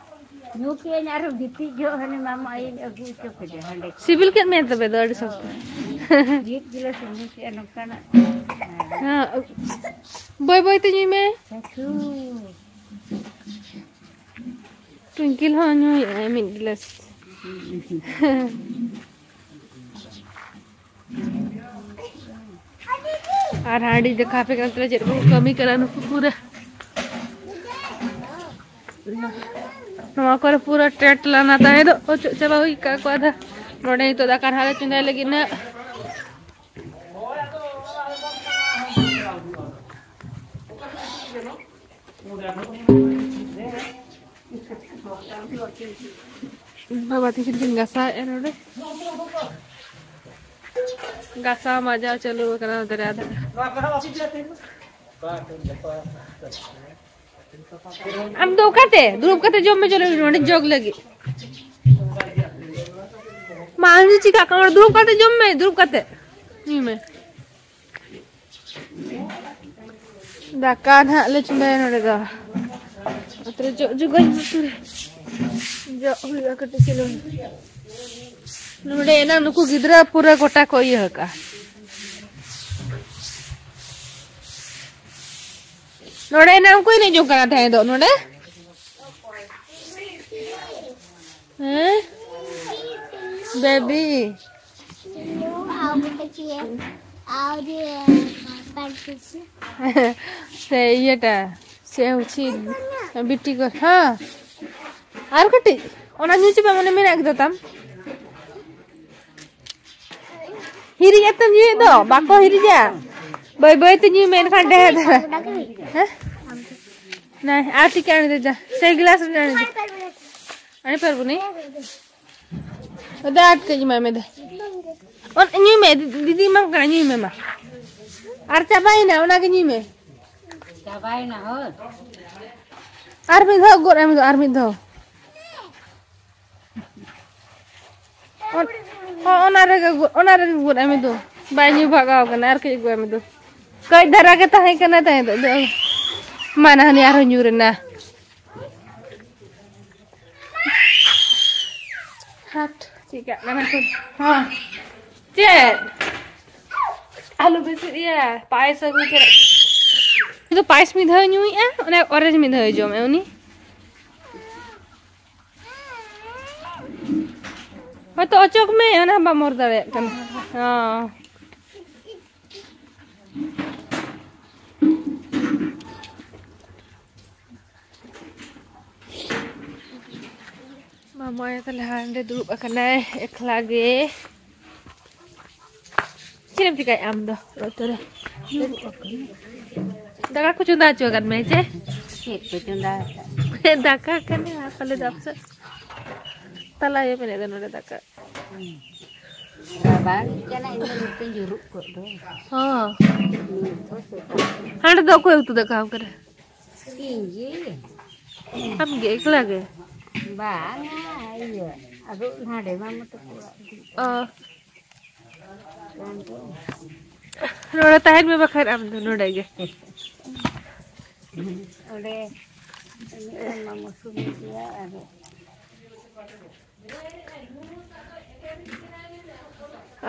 ᱧᱩ ᱠᱮᱜᱼᱟᱹᱧ, ᱟᱨᱚ ᱜᱤᱛᱤᱡ ᱡᱚᱦᱚᱜ ᱦᱟᱱᱮ ᱢᱟᱢᱟ ᱟᱭᱳᱧ ᱟᱹᱜᱩ ᱦᱚᱪᱚ ᱠᱮᱫᱮᱭᱟ ᱦᱟᱸᱰᱮ᱾ ᱥᱤᱵᱤᱞ ᱠᱮᱫ ᱢᱮᱭᱟ ᱛᱚᱵᱮ ᱫᱚ ᱟᱹᱰᱤ ᱥᱚᱠᱛᱚ᱾ ᱢᱤᱫ ᱜᱤᱞᱟᱹᱥ ᱤᱧ ᱧᱩ ᱠᱮᱜᱼᱟ ᱱᱚᱝᱠᱟᱱᱟᱜ᱾ ᱦᱮᱸ, ᱵᱟᱹᱭ ᱵᱟᱹᱭ ᱛᱮ ᱧᱩᱭ ᱢᱮ᱾ ᱥᱟᱹᱛᱷᱩ᱾ ᱴᱩᱝᱠᱤᱞ ᱦᱚᱸ ᱧᱩᱭᱮᱫᱼᱟᱭ ᱢᱤᱫ ᱜᱤᱞᱟᱹᱥ᱾ ᱟᱨ ᱦᱟᱺᱰᱤ ᱫᱮᱠᱷᱟᱣ ᱟᱯᱮ ᱠᱟᱱ ᱛᱟᱞᱮ ᱪᱮᱫ ᱠᱚ ᱠᱟᱹᱢᱤ ᱠᱟᱱᱟ ᱱᱩᱠᱩ ᱯᱩᱨᱟᱹ᱾ ᱱᱚᱣᱟ ᱠᱚᱨᱮ ᱯᱩᱨᱟᱹ ᱴᱮᱴ ᱞᱟᱱᱟ ᱛᱟᱦᱮᱸ ᱫᱚ ᱚᱪᱚᱜ ᱪᱟᱵᱟ ᱦᱩᱭ ᱟᱠᱟᱫ ᱠᱚᱣᱟ ᱟᱫᱷᱟ᱾ ᱱᱚᱰᱮ ᱱᱤᱛᱚᱜ ᱫᱟᱠᱟ ᱱᱟᱦᱟᱜ ᱞᱮ ᱪᱚᱸᱫᱟᱭ ᱞᱟᱹᱜᱤᱫ ᱱᱟᱜ᱾ ᱵᱟᱵᱟ ᱛᱤᱠᱤᱱ ᱠᱤᱱ ᱜᱟᱥᱟᱣᱮᱫᱼᱟ ᱱᱚᱰᱮ᱾ ᱜᱟᱥᱟᱣ ᱢᱟᱡᱟᱣ ᱪᱟᱹᱞᱩ ᱟᱠᱟᱱᱟ ᱫᱚᱨᱭᱟ ᱫᱷᱟᱨᱮ᱾ ᱟᱢ ᱫᱚ ᱚᱠᱟᱛᱮ? ᱫᱩᱲᱩᱵ ᱠᱟᱛᱮ ᱡᱚᱢ ᱢᱮ, ᱪᱚᱞᱚ ᱱᱚᱰᱮ ᱡᱚᱜᱽ ᱞᱟᱹᱜᱤᱫ᱾ ᱟᱢ ᱫᱚ ᱪᱤᱠᱟᱹᱜ ᱠᱟᱱᱟ? ᱫᱩᱲᱩᱵ ᱠᱟᱛᱮ ᱡᱚᱢ ᱢᱮ, ᱫᱩᱲᱩᱵ ᱠᱟᱛᱮ ᱧᱩᱭ ᱢᱮ᱾ ᱫᱟᱠᱟ ᱱᱟᱦᱟᱜ ᱞᱮ ᱪᱚᱸᱫᱟᱭᱟ ᱱᱚᱰᱮ ᱫᱚ᱾ ᱚᱱᱛᱮ ᱨᱮ ᱡᱚᱜ ᱡᱚᱜᱟᱹᱧ ᱟᱹᱛᱩ ᱨᱮ᱾ ᱡᱚᱜ ᱦᱩᱭᱩᱜᱼᱟ ᱠᱟᱹᱴᱤᱡ ᱪᱩᱞᱩᱝ᱾ ᱱᱚᱰᱮ ᱮᱱᱟᱝ ᱱᱩᱠᱩ ᱜᱤᱫᱽᱨᱟᱹ ᱯᱩᱨᱟᱹ ᱜᱚᱴᱟ ᱠᱚ ᱤᱭᱟᱹ ᱟᱠᱟᱜᱼᱟ᱾ ᱱᱚᱰᱮ ᱮᱱᱟᱝ ᱩᱱᱠᱩ ᱮᱱᱮᱡ ᱡᱚᱝ ᱠᱟᱱᱟ ᱛᱟᱦᱮᱸ ᱫᱚ ᱱᱚᱰᱮ᱾ ᱦᱮᱸ? ᱵᱮᱵᱤ᱾ ᱥᱮ ᱤᱭᱟᱹᱴᱟ, ᱥᱮ ᱦᱩᱪᱤ ᱵᱤᱴᱤ ᱠᱚ, ᱦᱮᱸ᱾ ᱟᱨ ᱠᱟᱹᱴᱤᱡ, ᱚᱱᱟ ᱧᱩ ᱪᱟᱵᱟ ᱢᱟᱱᱮ ᱢᱮᱱᱟᱜ ᱠᱮᱫᱟ ᱛᱟᱢ᱾ ᱦᱤᱨᱤᱡ ᱟᱛᱮᱢ ᱧᱩᱭᱮᱫ ᱫᱚ, ᱵᱟᱠᱚ ᱦᱤᱨᱤᱡᱟ᱾ ᱵᱟᱹᱭ ᱵᱟᱹᱭ ᱛᱮ ᱧᱩᱭ ᱢᱮ, ᱮᱱᱠᱷᱟᱱ ᱰᱷᱮᱨ ᱫᱷᱟᱨᱟ᱾ ᱦᱮᱸ? ᱱᱟᱭ, ᱟᱨ ᱴᱤᱠᱟ ᱟᱹᱬᱤ ᱫᱮᱡᱟ᱾ ᱥᱮ ᱜᱤᱞᱟᱥ ᱨᱮ ᱟᱹᱬᱤ ᱫᱮ᱾ ᱟᱹᱬᱤ ᱯᱟᱨᱵᱚᱱᱤ᱾ ᱫᱮ ᱟᱨ ᱠᱟᱹᱡ ᱮᱢᱟᱭ ᱢᱮ ᱫᱮ᱾ ᱚᱱ-, ᱧᱩᱭ ᱢᱮ, ᱫᱤ-, ᱫᱤᱫᱤ ᱮᱢᱟᱢ ᱠᱟᱱᱟ, ᱧᱩᱭ ᱢᱮ ᱢᱟ᱾ ᱟᱨ ᱪᱟᱵᱟᱭᱮᱱᱟ, ᱚᱱᱟᱜᱮ ᱧᱩᱭ ᱢᱮ᱾ ᱪᱟᱵᱟᱭᱮᱱᱟ ᱦᱳᱭ᱾ ᱟᱨ ᱢᱤᱫ ᱫᱷᱟᱣ ᱜᱚᱫ ᱟᱭ ᱢᱮ ᱫᱚ, ᱟᱨ ᱢᱤᱫ ᱫᱷᱟᱣ᱾ ᱚᱱ-, ᱦᱚᱸ, ᱚᱱᱟ ᱨᱮᱜᱮ ᱜᱚ-, ᱚᱱᱟ ᱨᱮᱜᱮ ᱜᱚᱫ ᱟᱭ ᱢᱮ ᱫᱚ᱾ ᱵᱟᱭ ᱧᱩ ᱵᱷᱟᱜᱟᱣ ᱠᱟᱱᱟ, ᱟᱨ ᱠᱟᱹᱡ ᱟᱹᱜᱩ ᱟᱭ ᱢᱮ ᱫᱚ᱾ ᱠᱟᱹᱡ ᱫᱷᱟᱨᱟ ᱜᱮ ᱛᱟᱦᱮᱸ ᱠᱟᱱᱟ ᱛᱟᱦᱮᱸ ᱫᱚ᱾ ᱢᱟ, ᱱᱟᱦᱟᱱᱤ ᱟᱨᱦᱚᱸ ᱧᱩᱨ ᱮᱱᱟ᱾ ᱦᱟᱴ, ᱪᱤᱠᱟᱹᱜ ᱠᱟᱱᱟ ᱠᱚ? ᱦᱚᱸ᱾ ᱪᱮᱫ? ᱟᱞᱩ ᱵᱮᱥᱤ ᱤᱭᱟᱹ, ᱯᱟᱭᱮᱥ ᱟᱹᱜᱩ ᱠᱮᱫ᱾ ᱩᱱᱤ ᱫᱚ ᱯᱟᱭᱮᱥ ᱢᱤᱫ ᱫᱷᱟᱣ ᱧᱩᱭᱮᱫᱼᱟ, ᱚᱱᱮ orange ᱢᱤᱫ ᱫᱷᱟᱣ ᱡᱚᱢᱮᱫᱼᱟ ᱩᱱᱤ᱾ ᱦᱚᱭᱛᱚ ᱚᱪᱚᱜ ᱢᱮ, ᱚᱱᱟ ᱵᱟᱢ ᱚᱨ ᱫᱟᱲᱮᱭᱟᱜ ᱠᱟᱱᱟ᱾ ᱦᱚᱸ᱾ ᱢᱟᱢᱟ ᱟᱭᱳ ᱛᱟᱞᱮ ᱦᱟᱸᱰᱮ ᱫᱩᱲᱩᱵ ᱟᱠᱟᱱᱟᱭ ᱮᱠᱞᱟ ᱜᱮ᱾ ᱪᱮᱫ ᱮᱢ ᱪᱤᱠᱟᱹᱭᱮᱫᱼᱟ ᱟᱢ ᱫᱚ ᱱᱚᱛᱮ ᱨᱮ? ᱫᱟᱠᱟ ᱠᱚ ᱪᱚᱸᱫᱟ ᱦᱚᱪᱚ ᱟᱠᱟᱫ ᱢᱮ ᱪᱮ? ᱪᱮᱫ ᱠᱚ ᱪᱚᱸᱫᱟ ᱟᱠᱟᱫ? ᱫᱟᱠᱟ ᱠᱟᱱᱟ ᱯᱟᱞᱮ ᱫᱚ ᱟᱯᱮ ᱥᱮᱫ᱾ ᱛᱟᱞᱟ ᱟᱭᱳ ᱢᱮᱱᱮᱫ ᱫᱚ ᱱᱚᱰᱮ ᱫᱟᱠᱟ᱾ ᱵᱟᱵᱟ ᱪᱟᱞᱟᱜ ᱤᱧ ᱫᱚ ᱱᱚᱛᱮᱧ ᱡᱩᱨᱩᱜ ᱠᱚᱜ ᱫᱚ᱾ ᱦᱚᱸ᱾ ᱦᱟᱸᱰᱮ ᱫᱚ ᱚᱠᱚᱭ ᱩᱛᱩ ᱫᱟᱠᱟ ᱟᱠᱟᱫᱟ? ᱤᱧ ᱜᱮ᱾ ᱟᱢ ᱜᱮ ᱮᱠᱞᱟ ᱜᱮ? ᱵᱟᱝᱟ, ᱤᱭᱟᱹ, ᱟᱫᱚ ᱱᱟᱰᱮ ᱢᱟᱢᱟ ᱛᱟᱠᱚ ᱚᱲᱟᱜ ᱨᱮ᱾ ᱚ᱾ ᱵᱟᱝ ᱠᱚ᱾ ᱱᱚᱰᱮ ᱛᱟᱦᱮᱱ ᱢᱮ ᱵᱟᱠᱷᱟᱱ ᱟᱢ ᱫᱚ ᱱᱚᱰᱮ ᱜᱮ᱾ ᱚᱸᱰᱮ ᱢᱟᱢᱟ ᱥᱩᱢᱩᱝ ᱜᱮᱭᱟ ᱟᱨ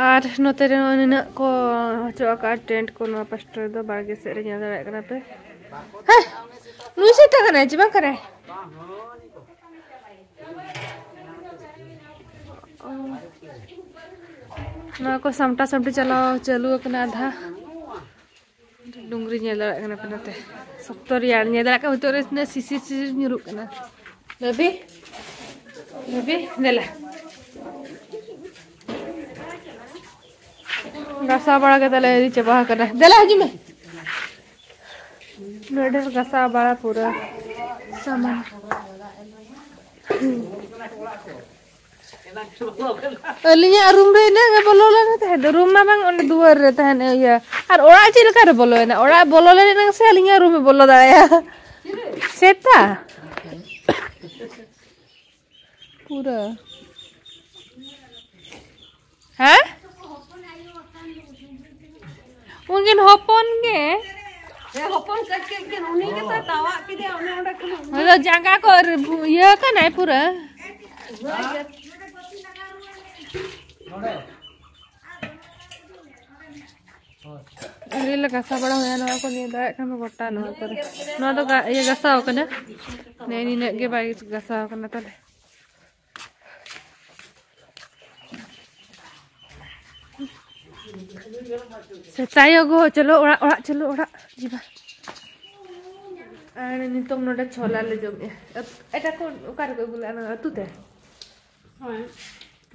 ᱟᱨ ᱱᱚᱛᱮ ᱨᱮ ᱱᱚᱜᱼᱚᱭ ᱱᱤᱱᱟᱹᱜ ᱠᱚ ᱦᱚᱪᱚ ᱟᱠᱟᱫᱼᱟ ᱴᱮᱱᱴ ᱠᱚ ᱱᱚᱣᱟ ᱯᱟᱥᱴᱟ ᱨᱮᱫᱚ, ᱵᱟᱲᱜᱮ ᱥᱮᱫ ᱨᱮ ᱧᱮᱞ ᱫᱟᱲᱮᱭᱟᱜ ᱠᱟᱱᱟ ᱯᱮ᱾ ᱦᱮᱸ, ᱱᱩᱭ ᱥᱮᱛᱟ ᱠᱟᱱᱟᱭ ᱪᱮ ᱵᱟᱝ ᱠᱟᱱᱟᱭ? ᱱᱚᱣᱟ ᱠᱚ ᱥᱟᱢᱴᱟ ᱥᱟᱢᱴᱤ ᱪᱟᱞᱟᱣ ᱪᱟᱹᱞᱩ ᱟᱠᱟᱱᱟ ᱟᱫᱷᱟ᱾ ᱰᱩᱝᱨᱤ ᱧᱮᱞ ᱫᱟᱲᱮᱭᱟᱜ ᱠᱟᱱᱟ ᱯᱮ ᱱᱚᱛᱮ᱾ ᱥᱚᱠᱛᱚ ᱨᱮᱭᱟᱲ ᱧᱮᱞ ᱫᱟᱲᱮᱭᱟᱜ ᱠᱟᱱᱟ, ᱱᱤᱛᱚᱜ ᱨᱮ ᱛᱤᱱᱟᱹᱜ ᱥᱤᱥᱤᱨ ᱥᱤᱥᱤᱨ ᱧᱩᱨᱩᱜ ᱠᱟᱱᱟ᱾ ᱵᱮᱵᱤ, ᱵᱮᱵᱤ, ᱫᱮᱞᱟ᱾ ᱜᱟᱥᱟᱣ ᱵᱟᱲᱟ ᱠᱟᱛᱮ ᱞᱮ ᱤᱫᱤ ᱪᱟᱵᱟ ᱟᱠᱟᱫᱟ᱾ ᱫᱮᱞᱟ, ᱦᱤᱡᱩᱜ ᱢᱮ᱾ ᱱᱚᱰᱮ ᱜᱟᱥᱟᱣ ᱵᱟᱲᱟ ᱯᱩᱨᱟᱹ ᱥᱟᱢᱟᱱ᱾ ᱟᱹᱞᱤᱧᱟᱜ ᱨᱩᱢ ᱨᱮ ᱤᱱᱟᱹᱜ ᱜᱮ ᱵᱚᱞᱚ ᱞᱮᱱᱟ ᱛᱟᱦᱮᱸᱫ᱾ ᱨᱩᱢ ᱢᱟ ᱵᱟᱝ, ᱚᱸᱰᱮ ᱫᱩᱣᱟᱹᱨ ᱨᱮ ᱛᱟᱦᱮᱱ ᱤᱭᱟᱹ᱾ ᱟᱨ ᱚᱲᱟᱜ ᱪᱮᱫ ᱞᱮᱠᱟ ᱨᱮ ᱵᱚᱞᱚᱭᱮᱱᱟ? ᱚᱲᱟᱜ ᱵᱚᱞᱚ ᱞᱮᱱᱟ ᱥᱮ ᱟᱹᱞᱤᱧᱟᱜ ᱨᱩᱢ ᱮ ᱵᱚᱞᱚ ᱫᱟᱲᱮᱭᱟᱜᱼᱟ? ᱥᱮᱛᱟ᱾ ᱯᱩᱨᱟᱹ᱾ ᱦᱮᱸ? ᱩᱱᱠᱤᱱ ᱦᱚᱯᱚᱱ ᱜᱮ᱾ ᱦᱮᱸ, ᱦᱚᱯᱚᱱ ᱠᱟᱹᱡ ᱠᱟᱹᱡ ᱠᱤᱱ, ᱩᱱᱤ ᱜᱮᱛᱚ ᱛᱟᱣᱟᱜ ᱠᱮᱫᱮᱭᱟ, ᱚᱱᱮ ᱚᱸᱰᱮ ᱠᱷᱚᱱᱟᱜ᱾ ᱩᱱᱤ ᱫᱚ ᱡᱟᱸᱜᱟ ᱠᱚ ᱤᱭᱟᱹ ᱠᱟᱱᱟᱭ ᱯᱩᱨᱟᱹ᱾ ᱟᱹᱰᱤ ᱞᱮ ᱜᱷᱟᱥᱟᱣ ᱵᱟᱲᱟ ᱦᱩᱭᱟ ᱱᱚᱣᱟ ᱠᱚ ᱱᱤᱭᱟᱹ ᱫᱟᱜ ᱠᱷᱟᱱ ᱫᱚ ᱜᱚᱴᱟ ᱱᱚᱣᱟ ᱠᱚᱨᱮ᱾ ᱱᱚᱣᱟ ᱫᱚ ᱜᱟ-, ᱤᱭᱟᱹ ᱜᱷᱟᱥᱟᱣ ᱠᱟᱱᱟ᱾ ᱱᱮ ᱱᱤᱱᱟᱹᱜ ᱜᱮ ᱵᱟᱭ ᱜᱷᱟᱥᱟᱣ ᱠᱟᱱᱟ ᱛᱟᱦᱞᱮ᱾ ᱥᱮᱛᱟᱭᱚ ᱜᱚ, ᱪᱚᱞᱚ ᱚᱲᱟᱜ, ᱚᱲᱟᱜ, ᱪᱚᱞᱚ ᱚᱲᱟᱜ, ᱡᱤᱵᱟ᱾ ᱟᱨ ᱱᱤᱛᱚᱝ ᱱᱚᱰᱮ ᱪᱷᱚᱞᱟ ᱞᱮ ᱡᱚᱢᱮᱜᱼᱟ᱾ ᱮᱴᱟ ᱠᱚ ᱚᱠᱟ ᱨᱮᱠᱚ ᱟᱹᱜᱩ ᱞᱮᱜᱼᱟ? ᱱᱚᱣᱟ ᱟᱹᱛᱩ ᱛᱮ? ᱦᱳᱭ,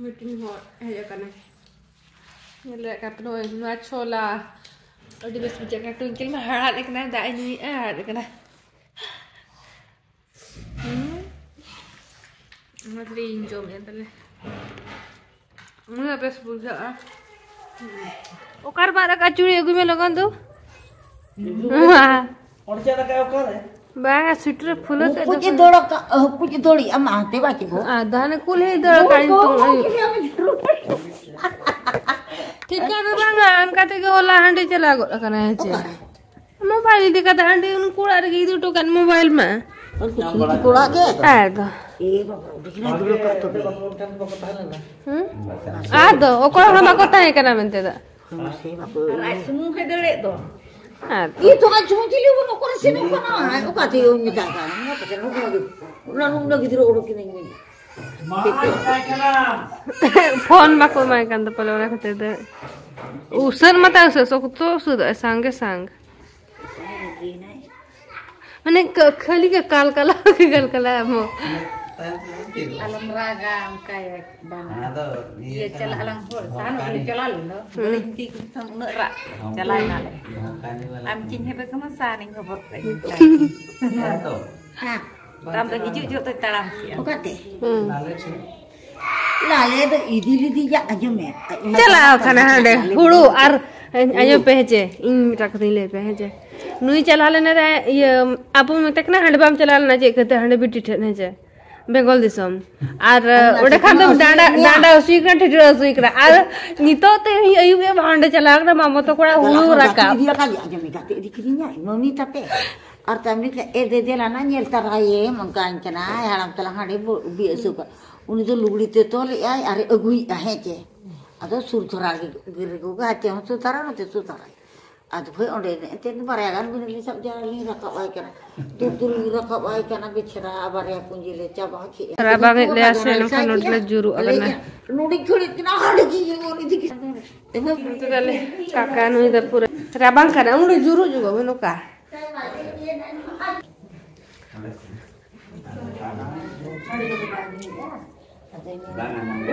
ᱢᱤᱫᱴᱤᱱ ᱦᱚᱲ ᱦᱮᱡ ᱟᱠᱟᱱᱟᱭ᱾ ᱧᱮᱞ ᱫᱟᱲᱮᱭᱟᱜ ᱠᱟᱱ ᱯᱮ, ᱱᱚᱜᱼᱚᱭ ᱱᱚᱣᱟ ᱪᱷᱚᱞᱟ᱾ ᱟᱹᱰᱤ ᱵᱮᱥ ᱵᱩᱡᱷᱟᱹᱜ ᱠᱟᱱᱟ᱾ ᱴᱩᱝᱠᱤᱞ ᱢᱟ ᱦᱟᱲᱦᱟᱫ ᱟᱠᱟᱱᱟ, ᱫᱟᱜ ᱮ ᱧᱩᱭᱮᱜᱼᱟ, ᱦᱟᱲᱦᱟᱫ ᱟᱠᱟᱱᱟ᱾ ᱦᱩᱸ᱾ ᱚᱱᱟ ᱛᱮᱞᱤᱧ ᱡᱚᱢᱮᱫ ᱛᱟᱞᱮ᱾ ᱩᱱᱟᱹᱜ ᱵᱮᱥ ᱵᱩᱡᱷᱟᱹᱜᱼᱟ᱾ ᱚᱠᱟᱨᱮ ᱵᱟᱝ ᱨᱟᱠᱟᱵ ᱪᱩᱲᱤ ᱟᱹᱜᱩᱭ ᱢᱮ ᱞᱚᱜᱚᱱ ᱫᱚ᱾ ᱚᱲᱪᱟ ᱫᱟᱠᱟ ᱚᱠᱟᱨᱮ? ᱵᱟᱝᱟ, ᱥᱩᱴ ᱨᱮ ᱯᱷᱩᱞᱟᱹ ᱛᱮ ᱠᱩᱪ ᱫᱚ ᱫᱚᱲ ᱠᱟ ᱠᱩᱪ ᱫᱚᱲ ᱟᱢ ᱟᱛᱮ ᱵᱟ ᱪᱮ ᱠᱚ᱾ ᱟᱫᱚ ᱦᱟᱱᱮ ᱠᱩᱞᱦᱤ ᱫᱟᱹᱲ ᱠᱟᱜ ᱤᱧ ᱛᱚ ᱟᱹᱭᱩᱵ᱾ ᱴᱷᱤᱠᱟᱹ ᱫᱚ ᱵᱟᱝᱟ, ᱚᱱᱠᱟ ᱛᱮᱜᱮ ᱦᱚᱞᱟ ᱦᱟᱺᱰᱤ ᱪᱟᱞᱟᱣ ᱜᱚᱫ ᱟᱠᱟᱱᱟ ᱦᱮᱸ ᱪᱮ᱾ ᱢᱳᱵᱟᱭᱤᱞ ᱤᱫᱤ ᱠᱟᱛᱮ ᱦᱟᱺᱰᱤ ᱩᱱᱠᱩ ᱚᱲᱟᱜ ᱨᱮᱜᱮ ᱤᱫᱤ ᱦᱚᱴᱚ ᱠᱟᱜ ᱢᱳᱵᱟᱭᱤᱞ ᱢᱟ᱾ ᱩᱱᱠᱩ ᱥᱩᱴ ᱠᱚᱲᱟ ᱜᱮ᱾ ᱟᱫᱚ ᱮ ᱵᱟᱵᱟ, ᱚᱸᱰᱮ ᱠᱷᱚᱱᱟᱜ ᱫᱩᱲᱩᱵ ᱠᱟᱜ ᱛᱚᱵᱮ᱾ ᱦᱩᱸ? ᱟᱫᱚ ᱚᱠᱚᱭ ᱦᱚᱸ ᱵᱟᱠᱚ ᱛᱟᱦᱮᱸ ᱠᱟᱱᱟ ᱢᱮᱱᱛᱮ ᱫᱚ᱾ ᱢᱟᱥᱮ ᱵᱟᱠᱚ ᱟᱨ ᱟᱡ ᱥᱩᱢᱩᱝ ᱦᱚᱸᱭ ᱫᱟᱹᱲᱮᱫ ᱫᱚ᱾ ᱟᱨ ᱤᱧ ᱛᱚ ᱟᱡ ᱥᱩᱢᱩᱝ ᱪᱤᱞᱤ ᱦᱚᱸ ᱵᱟᱹᱱᱩᱜ, ᱚᱠᱟᱨᱮ ᱥᱮᱱᱚᱜ ᱠᱟᱱᱟ? ᱚᱠᱟᱛᱮ ᱢᱮᱛᱟᱜ ᱠᱟᱱᱟ? ᱚᱱᱟ ᱛᱮ ᱱᱩᱱᱟᱹᱜ ᱜᱤᱫᱽᱨᱟᱹ, ᱚᱱᱟ ᱱᱩᱱᱟᱹᱜ ᱜᱤᱫᱽᱨᱟᱹ ᱚᱰᱚᱠ ᱠᱤᱱᱟᱹᱧ ᱢᱮ᱾ ᱯᱷᱳᱱ ᱵᱟᱠᱚ ᱮᱢᱟᱭ ᱠᱟᱱ ᱛᱟᱯᱚᱞᱮ ᱚᱱᱟ ᱠᱷᱟᱹᱛᱤᱨ ᱛᱮ᱾ ᱩᱥᱟᱹᱫ ᱢᱟᱛᱟᱭ ᱩᱥᱟᱹᱫ, ᱥᱚᱠᱛᱚ ᱩᱥᱟᱹᱫᱚᱜᱼᱟᱭ, ᱥᱟᱝᱜᱮ ᱥᱟᱝ᱾ ᱢᱟᱱᱮ ᱠᱷᱟᱹᱞᱤ ᱜᱮ ᱠᱟᱞᱠᱟᱞᱟ ᱠᱟᱞᱠᱟᱞᱟ ᱟᱢ᱾ ᱟᱞᱚᱢ ᱨᱟᱜᱟ ᱚᱱᱠᱟ ᱵᱟᱝ᱾ ᱤᱭᱟᱹ ᱪᱟᱞᱟᱜ ᱟᱞᱟᱝ ᱦᱚᱲ ᱥᱟᱦᱟᱱ ᱟᱹᱜᱩ ᱪᱟᱞᱟᱣ ᱞᱮᱱ ᱫᱚ᱾ ᱵᱟᱹᱧ ᱤᱫᱤ ᱠᱮᱫ ᱠᱷᱟᱱ ᱩᱱᱟᱹᱜ ᱨᱟᱜ᱾ ᱪᱟᱞᱟᱣ ᱮᱱᱟᱞᱮ᱾ ᱟᱢ ᱪᱤᱧ ᱦᱮᱵᱮ ᱠᱟᱱᱟ ᱥᱟᱦᱟᱱᱤᱧ ᱦᱚᱵᱚᱨ ᱠᱟᱜ ᱤᱧ᱾ ᱟᱢ ᱫᱚ ᱦᱤᱡᱩᱜ ᱡᱚᱦᱚᱜ ᱫᱚᱭ ᱛᱟᱲᱟᱢ ᱠᱮᱜᱼᱟ᱾ ᱚᱠᱟᱛᱮ? ᱞᱟᱞᱮ ᱫᱚ ᱤᱫᱤ ᱞᱤᱫᱤᱧᱟ, ᱟᱸᱡᱚᱢ ᱢᱮ᱾ ᱪᱟᱞᱟᱣ ᱠᱟᱱᱟ ᱦᱟᱸᱰᱮ ᱦᱩᱲᱩ ᱟᱨ ᱟᱸᱡᱚᱢ ᱯᱮ ᱦᱮᱸᱪᱮ, ᱤᱧ ᱢᱤᱫᱴᱟᱝ ᱠᱟᱛᱷᱟᱧ ᱞᱟᱹᱭ ᱯᱮ ᱦᱮᱸᱪᱮ᱾ ᱱᱩᱭ ᱪᱟᱞᱟᱣ ᱞᱮᱱᱟ ᱨᱮ ᱤᱭᱟᱹ ᱟᱵᱚ ᱢᱮᱛᱟᱭ ᱠᱟᱱᱟ ᱦᱟᱸᱰᱮ ᱵᱟᱢ ᱪᱟᱞᱟᱣ ᱞᱮᱱᱟ ᱪᱮᱫ ᱠᱷᱟᱹᱛᱤᱨ ᱦᱟᱸᱰᱮ ᱵᱤᱴᱤ ᱴᱷᱮᱱ ᱦᱮᱸᱪᱮ, ᱵᱮᱝᱜᱚᱞ ᱫᱤᱥᱚᱢ᱾ ᱟᱨ ᱚᱸᱰᱮ ᱠᱷᱟᱱ ᱫᱚ ᱰᱟᱸᱰᱟ ᱰᱟᱸᱰᱟ ᱦᱟᱹᱥᱩᱭ ᱠᱟᱱᱟ, ᱴᱷᱤᱴᱲᱟᱹ ᱦᱟᱹᱥᱩᱭ ᱠᱟᱱᱟ᱾ ᱟᱨ ᱱᱤᱛᱚᱜ ᱛᱮ ᱤᱧ ᱟᱹᱭᱩᱵ ᱮ ᱦᱟᱸᱰᱮ ᱪᱟᱞᱟᱣ ᱠᱟᱱᱟ ᱢᱟᱢᱚ ᱛᱟᱠᱚ ᱚᱲᱟᱜ ᱦᱩᱲᱩ ᱨᱟᱠᱟᱵ᱾ ᱤᱫᱤ ᱟᱠᱟᱫ ᱞᱮᱭᱟ, ᱟᱸᱡᱚᱢ ᱢᱮ, ᱜᱟᱛᱮ ᱤᱫᱤ ᱠᱤᱫᱤᱧᱟᱭ ᱢᱟᱹᱢᱤ ᱛᱟᱯᱮ᱾ ᱟᱨ ᱛᱟᱢᱞᱤ ᱮ ᱫᱮ ᱫᱮᱞᱟ ᱱᱟ ᱧᱮᱞ ᱛᱟᱨᱟᱭᱮᱢ ᱚᱱᱠᱟᱧ ᱠᱟᱱᱟᱭ, ᱦᱟᱲᱟᱢ ᱛᱟᱞᱟ ᱦᱟᱸᱰᱮ ᱵᱤ ᱟᱹᱥᱩ ᱠᱟᱜ᱾ ᱩᱱᱤ ᱫᱚ ᱞᱩᱜᱽᱲᱤ ᱛᱮ ᱛᱚᱞᱮᱜᱼᱟᱭ ᱟᱨ ᱮ ᱟᱹᱜᱩᱭᱮᱜᱼᱟ ᱦᱮᱸ ᱪᱮ᱾ ᱟᱫᱚ ᱥᱩᱨ ᱫᱷᱚᱨᱟ ᱜᱮ ᱜᱤᱨᱟᱹ ᱠᱚ ᱦᱟᱛᱮ ᱦᱚᱸ ᱥᱩᱨ ᱫᱷᱟᱨᱟ ᱱᱚᱛᱮ ᱥᱩᱨ ᱫᱷᱟᱨᱟ᱾ ᱟᱫᱚ ᱦᱳᱭ ᱚᱸᱰᱮ ᱮᱱᱛᱮ ᱵᱟᱨᱭᱟ ᱜᱟᱱ ᱵᱤᱱᱟᱹ ᱞᱤᱧ ᱥᱟᱵ ᱡᱟᱣᱨᱟ ᱞᱤᱧ ᱨᱟᱠᱟᱵ ᱟᱭ ᱠᱟᱱᱟ᱾ ᱫᱩ ᱫᱩ ᱞᱤᱧ ᱨᱟᱠᱟᱵ ᱟᱭ ᱠᱟᱱᱟ ᱵᱮᱪᱷᱨᱟ ᱵᱟᱨᱭᱟ ᱯᱩᱸᱡᱤ ᱞᱮ ᱪᱟᱵᱟ ᱠᱮᱜᱼᱟ᱾ ᱨᱟᱵᱟᱝ ᱮᱫ ᱞᱮᱭᱟ ᱥᱮ ᱮᱱᱠᱷᱟᱱ ᱱᱚᱰᱮ ᱞᱮ ᱡᱩᱨᱩᱜ ᱠᱟᱱᱟ᱾ ᱱᱚᱰᱮ ᱜᱷᱟᱹᱲᱤᱡ ᱠᱟᱱᱟ ᱦᱟᱸᱰᱮ ᱜᱮ ᱩᱱᱤ ᱫᱤᱠᱤ᱾ ᱱᱚᱛᱮ ᱫᱚᱞᱮ ᱠᱟᱠᱟ ᱱᱩᱭ ᱫᱚ ᱯᱩᱨᱟᱹ ᱨᱟᱵᱟᱝ ᱠᱟᱱᱟ ᱩᱱᱤ ᱡᱩᱨᱩᱜ ᱡᱩᱜᱚ ᱵᱟᱹᱱᱩᱜ ᱠᱟ᱾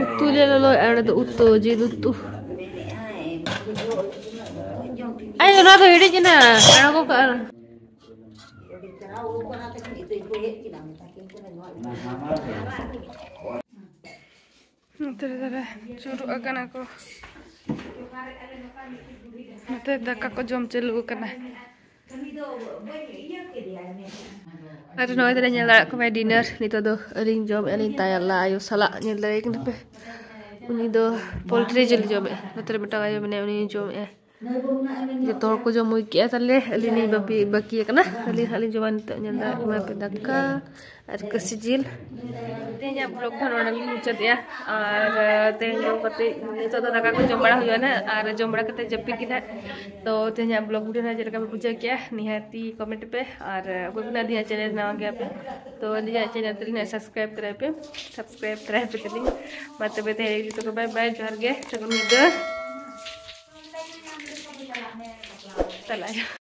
ᱩᱛᱩ ᱞᱮ ᱞᱚᱞᱚᱭᱮᱫᱼᱟ, ᱚᱸᱰᱮ ᱫᱚ ᱩᱛᱩ, ᱡᱤᱞ ᱩᱛᱩ᱾ ᱟᱭᱳ, ᱚᱱᱟ ᱫᱚ ᱦᱤᱲᱤᱡ ᱮᱱᱟ, ᱟᱬᱜᱚ ᱠᱟᱜᱼᱟ᱾ ᱱᱚᱛᱮ ᱨᱮ ᱛᱟᱞᱮ ᱪᱩᱨᱩᱜ ᱟᱠᱟᱱᱟ ᱠᱚ᱾ ᱱᱚᱛᱮ ᱫᱟᱠᱟ ᱠᱚ ᱡᱚᱢ ᱪᱟᱹᱞᱩ ᱟᱠᱟᱱᱟ᱾ ᱟᱨ ᱱᱚᱜᱼᱚᱭ ᱛᱟᱞᱮ ᱧᱮᱞ ᱫᱟᱲᱮᱭᱟᱜ ᱠᱟᱱᱟ ᱰᱤᱱᱟᱨ᱾ ᱱᱤᱛᱚᱜ ᱫᱚ ᱟᱹᱞᱤᱧ ᱡᱚᱢᱮᱫᱼᱟ ᱞᱤᱧ ᱛᱟᱭᱟᱞᱟ ᱟᱭᱳ ᱥᱟᱞᱟᱜ᱾ ᱧᱮᱞ ᱫᱟᱲᱮᱭᱟᱜ ᱠᱟᱱᱟ ᱯᱮ, ᱩᱱᱤ ᱫᱚ ᱯᱳᱞᱴᱨᱤ ᱡᱤᱞ ᱡᱚᱢᱮᱫᱼᱟ᱾ ᱱᱚᱛᱮ ᱨᱮ ᱢᱤᱫᱴᱟᱝ ᱟᱭᱳ ᱢᱮᱱᱟᱭᱟ, ᱩᱱᱤ ᱡᱚᱢᱮᱫᱼᱟ᱾ ᱡᱚᱛᱚ ᱦᱚᱲ ᱠᱚ ᱡᱚᱢ ᱦᱩᱭ ᱠᱮᱜᱼᱟ᱾ ᱛᱟᱦᱞᱮ ᱟᱹᱞᱤᱧ ᱞᱤᱧ ᱵᱟᱹᱠᱤ, ᱵᱟᱹᱠᱤ ᱟᱠᱟᱱᱟ᱾ ᱟᱹᱞᱤᱧ ᱦᱟᱸᱜ ᱞᱤᱧ ᱡᱚᱢᱟ ᱱᱤᱛᱚᱜ᱾ ᱧᱮᱞ ᱫᱟᱲᱮᱭᱟᱜ ᱠᱟᱱᱟ ᱯᱮ, ᱫᱟᱠᱟ ᱟᱨ ᱠᱟᱹᱥᱤ ᱡᱤᱞ᱾ ᱛᱮᱦᱮᱧᱟᱜ ᱵᱞᱚᱜ ᱫᱚ ᱱᱚᱰᱮ ᱞᱤᱧ ᱢᱩᱪᱟᱹᱫᱮᱜᱼᱟ᱾ ᱟᱨ ᱛᱮᱦᱮᱧ ᱡᱚᱢ ᱠᱟᱛᱮ, ᱱᱤᱛᱚᱜ ᱫᱚ ᱫᱟᱠᱟ ᱠᱚ ᱡᱚᱢ ᱵᱟᱲᱟ ᱦᱩᱭᱩᱜᱼᱟ ᱱᱟᱦᱟᱜ, ᱟᱨ ᱡᱚᱢ ᱵᱟᱲᱟ ᱠᱟᱛᱮ ᱡᱟᱹᱯᱤᱫ ᱜᱮ ᱱᱟᱦᱟᱜ᱾ ᱛᱚ ᱛᱮᱦᱮᱧᱟᱜ ᱵᱞᱚᱜ ᱵᱷᱤᱰᱤᱭᱳ ᱱᱟᱦᱟᱜ ᱪᱮᱫ ᱞᱮᱠᱟ ᱯᱮ ᱵᱩᱡᱷᱟᱹᱣ ᱠᱮᱜᱼᱟ, ᱱᱤᱦᱟᱹᱛᱤ ᱠᱚᱢᱮᱱᱴ ᱯᱮ᱾ ᱟᱨ ᱚᱠᱚᱭ ᱠᱚ ᱱᱟᱦᱟᱜ ᱟᱹᱞᱤᱧᱟᱜ ᱪᱮᱱᱮᱞ ᱱᱟᱣᱟ ᱜᱮᱭᱟ ᱯᱮ, ᱛᱚ ᱟᱹᱞᱤᱧᱟᱜ ᱪᱮᱱᱮᱞ ᱛᱟᱹᱞᱤᱧ ᱱᱟᱦᱟᱜ ᱥᱟᱵᱥᱠᱨᱟᱭᱤᱵ ᱛᱚᱨᱟᱭ ᱯᱮ, ᱥᱟᱵᱥᱠᱨᱟᱭᱤᱵ ᱛᱚᱨᱟᱭ ᱯᱮ ᱛᱟᱹᱞᱤᱧ᱾ ᱢᱟ ᱛᱚᱵᱮ ᱛᱮᱦᱮᱧ ᱡᱚᱛᱚ ᱠᱚ ᱵᱟᱭ ᱵᱟᱭ, ᱡᱚᱦᱟᱨ ᱜᱮ, ᱥᱟᱹᱜᱩᱱ ᱧᱤᱫᱟᱹ᱾ ᱪᱟᱞᱟᱜ